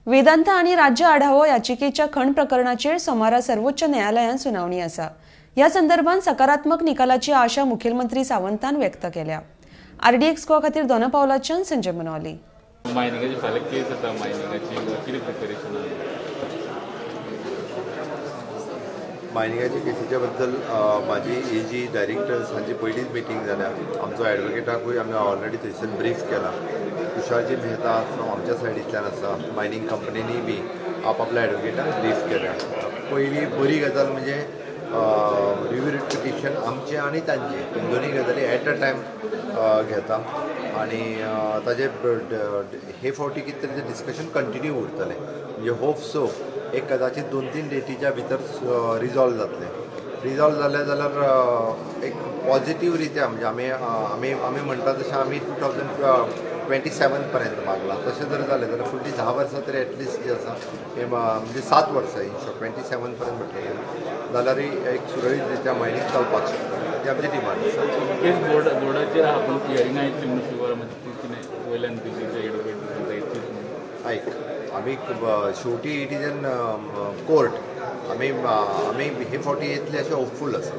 वेदांता आनी राज्य आढावो याचिकेच्या खण प्रकरणाचेर सोमारा सर्वोच्च न्यायालयान सुनावणी आसा. ह्या संदर्भात सकारात्मक निकालाची आशा मुखेलमंत्री सावंतान व्यक्त केल्या. आरडीएक्स गोवा खातीर दोना पावलाच्यान संजय मनोली. मायनिंगाची फाल्यां केस आसा, मायनिंगाची कितें प्रिपेरेशन आसा? मायनिंगाच्या केसीच्या बद्दल म्हाजी एजी डायरेक्टर्स हांची पयलीच मिटींग जाल्या. आमचो एडवोकेटाकूय आमी ऑलरेडी थंयसर ब्रीफ केला. तुषारजी मेहता फ्रॉम आमच्या सायडींतल्यान आसा. मायनींग कंपनीनी बी आपआपल्या एडवोकेटाक ब्रीफ केल्या. पयली बरी गजाल म्हणजे रिव्यू पिटिशन आमचें आनी तांचें दोनूय गजाली एट अ टायम घेता आनी ताजे हे फावटी कितें तरी तें डिस्कशन कंटिन्यू उरतलें. म्हणजे होप सो एक कदाचित 2-3 डेटीच्या भितर रिजॉल्व जातलें. रिजॉल्व जालें जाल्यार एक पॉझिटीव रित्या म्हणजे आमी आमी आमी म्हणटा तशें आमी 2027 पर्यंत मागलां. तशें जर जालें जाल्यार फुडलीं 10 वर्सां तरी एटलिस्ट जी आसा हे म्हणजे 7 वर्सां इन शॉर्ट 27 पर्यंत म्हटलें जाल्यारूय एक सुरळीत रित्या मायनींग चलपाक शकता. ती आमची डिमांड आसा. केस बोर्डाचेर आहा पूण हियरिंगा येतली म्हणून शुवर म्हणजे ती कितें वयल्यान दिल्लीचे एडवोकेट येतलीच. आयक, आमी शेवटी it is an court. आमी आमी हे फावटी येतले अशें होपफूल आसा.